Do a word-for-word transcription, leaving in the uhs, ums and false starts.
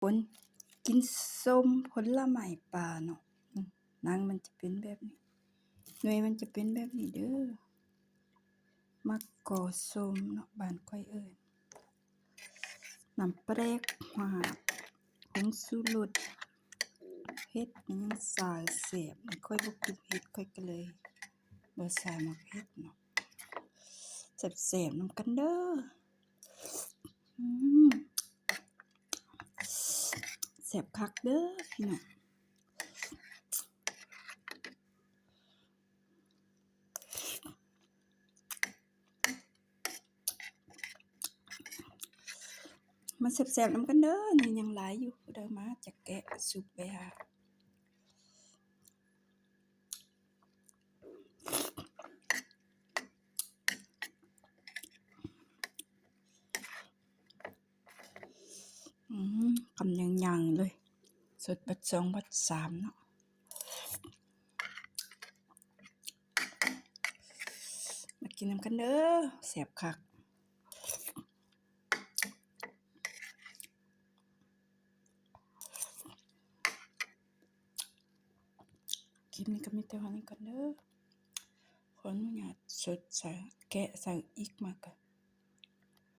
ผล กินส้มผลไม้ป่าเนาะ อืม หนังมันจะเป็นแบบนี้ หน่วยมันจะเป็นแบบนี้เด้อ มะกอส้มเนาะ บ้านข้อยเอิ้น น้ำปลาแดก หวาน ผงชูรส เผ็ด มันยังสายแซ่บ ข้อยบ่กินเผ็ด ข้อยก็เลยบ่ใส่หมากเผ็ดเนาะ แซ่บๆ นำกันเด้อ อืม แซ่บคักเด้อพี่น้อง มาแซ่บๆ นำกันเด้อ นี่ยังหลายอยู่ ผู้ใดมาจะแกะสุกไปหา อืม คำยังๆ เลย สดบัดสองบัดสามเนาะ มากินนำกันเด้อ แซ่บคัก คลิปนี้ก็มีแต่เท่านี้ก่อนเด้อ ขออนุญาตสดใส่ แกะใส่อีกมาก่อน